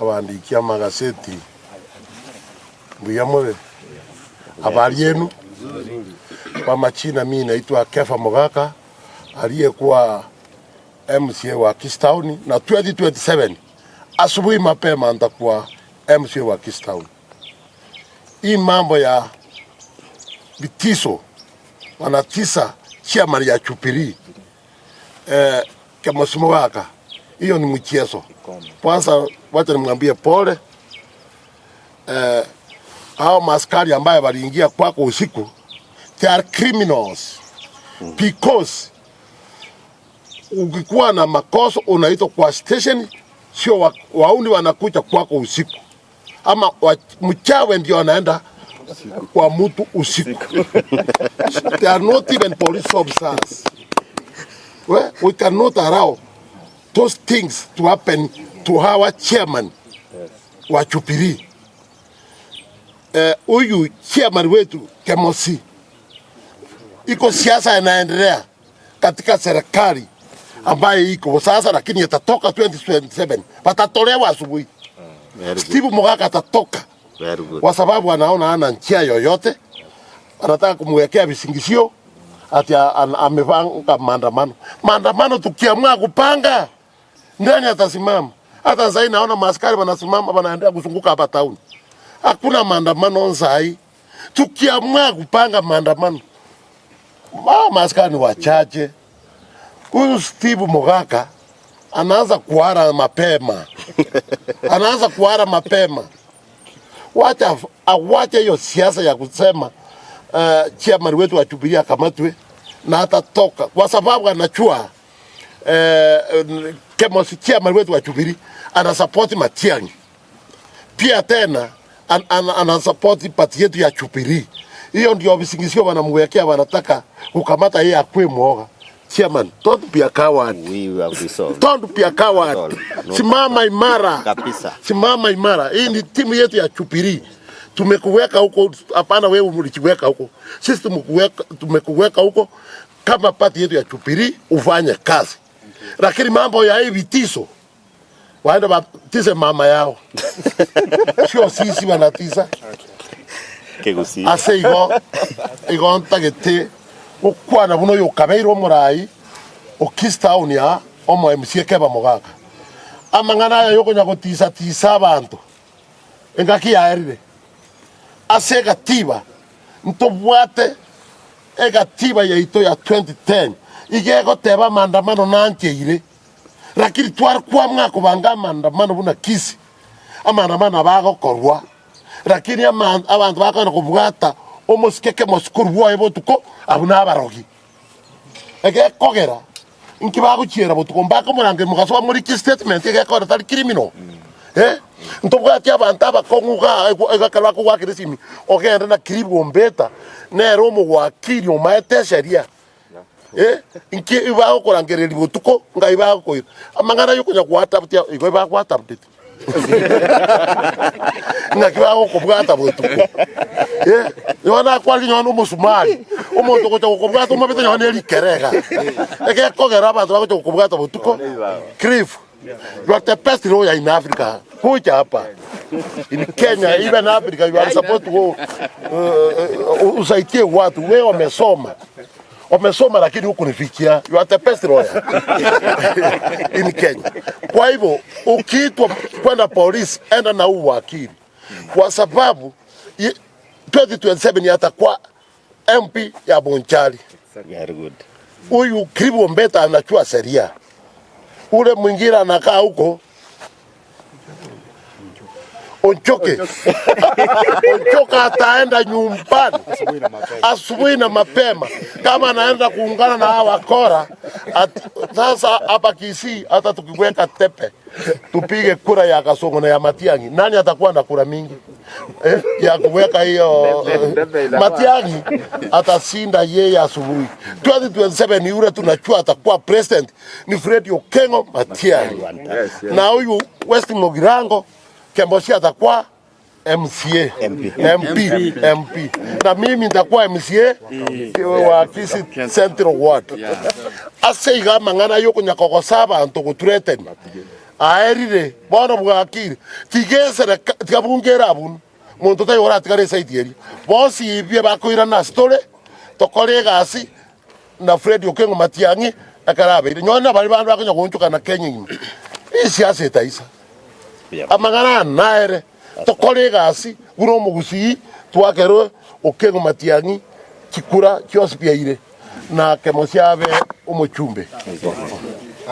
Abandiki amagaseti, mbuya more? Habari yenu? Kwa majina mimi naitwa Kefa Mogaka aliyekuwa MCA wa Kistown na 2027 asubuhi mapema nitakuwa MCA wa Kistown. Hii mambo ya vitiso wanatisa chairman ya Jubilee Kemosi Mogaka, hiyo ni mchezo. Kwanza wacha nimwambie pole hao maskari ambaye waliingia kwako usiku, they are criminals because ukikuwa na makosa unaitwa kwa station, sio wauni wanakuja kwako usiku ama mchawe ndio anaenda kwa mtu usiku. They are not even police officers. Well, we cannot allow those things to happen to our chairman wa Jubilee. Huyu chairman wetu Kemosi, iko siasa inaendelea katika serikali ambaye iko sasa, lakini itatoka 2027 watatolewa asubuhi. Very good. Steve Mogaka atatoka Very good. kwa sababu anaona hana njia yoyote, anataka kumwekea visingizio ati amepanga maandamano. Maandamano tukiamua kupanga, nani atasimama? Hata sasa naona maaskari wanasimama wanaendelea kuzunguka hapa town. Hakuna maandamano sai. Tukiamua kupanga maandamano, maaskari ni wachache. Huyu Steve Mogaka anaanza kuhara mapema, anaanza kuhara mapema. Wacha awache hiyo siasa ya kusema chairman wetu wa Jubilee akamatwe na atatoka, kwa sababu anajua Kemosi chairman wetu wa Jubilee ana support Matiang'i pia tena ana support party yetu ya Jubilee. Hiyo ndio visingizio wanamwekea, wanataka kukamata yeye akwe mwoga. Chairman, don't be a coward. We have resolved. Don't be a coward. No. Simama imara. Kabisa. Simama imara. Hii ni timu yetu ya Jubilee. Tumekuweka huko, hapana wewe ulijiweka huko. Sisi tumekuweka huko kama party yetu ya Jubilee ufanye kazi. Lakini mambo ya hii vitiso waende watise mama yao. Sio sisi wanatisa. Kegusi. Ase igo igo ntagete gokwana buno oyo okabeire omorai o Kistown ya omo MCA Keba Mogaka. Amang'ana aya yokonya gotisa tisa abanto engaki yaerire ase egatiba ntobwate egatiba yaito ya 2010 iga egoteba maandamano nancheire, lakini tware kwamwa kobanga maandamano buna Kisii amaandamano abagokorwa, lakini abanto bakogenda kobwata omosike Kemosi korwa bwoye botuko abwo na abarogi egekogera inki bagochiera botuko mbakomorangeria mogaso bamoriki statement egekogera tari criminal ntobwati abanto abakong'u iga ekero bakogwakera esimi ogende na Clive Ombeta nere omogwakiri omaete esheria inki bagokorangereria botuko ngai bagokoira amang'ana ya okonya goatabutia igo bagoatabuteti ng'aki bagokobwata botuko nonye nakwarire nonye na omosumari omonto ogocha gokobwata omobete nonye na erikere iga egekogera abanto bagocha gokobwata botuko. Clive, you are the best lawyer in Africa. Kuja hapa in Kenya, even Africa, you are supposed to go usaidie watu. Wewe wamesoma wamesoma, lakini hukunifikia. You are the best lawyer in Kenya. Kwa hivyo ukiitwa kwenda polisi, enda na huu wakili, kwa sababu 2027 atakuwa MP ya Bonchari. Very good. Huyu Clive Ombeta anachua sheria, ule mwingine anakaa huko Onchoke Onchoke ataenda nyumbani asubuhi na mapema, kama anaenda kuungana na hawa wakora. Sasa hapa Kisii hata tukiweka tepe tupige kura ya Kasongo na ya Matiang'i, nani atakuwa na kura mingi ya kuweka hiyo Matiang'i atashinda yeye asubuhi. 2027 yule tunachua atakuwa president ni Fred Okengo Matiang'i. Na huyu West Mugirango Kembosi atakuwa MCA, MP. MP, MP. Na mimi nitakuwa MCA wa Kisii Central Ward. Ase iga amang'ana yokonya kogosa abanto gothreaten. Aerire, bono bwakire. Tiga esereka, tiga bunge ere abwo. Monto taiyo oratigare esaidi eria. Bosibie bakoirana ase tore, tokore egasi na Fred Okengo Matiang'i ekero abeire. Nonye na baria bande bakonya goonchokana Kenya ime. Esiasa etaisa. Amang'ana aya naere, tokore egasi buna omogusii twakerwe Okengo Matiang'i chikura chionsi pi aire na Kemosi abe omochumbe.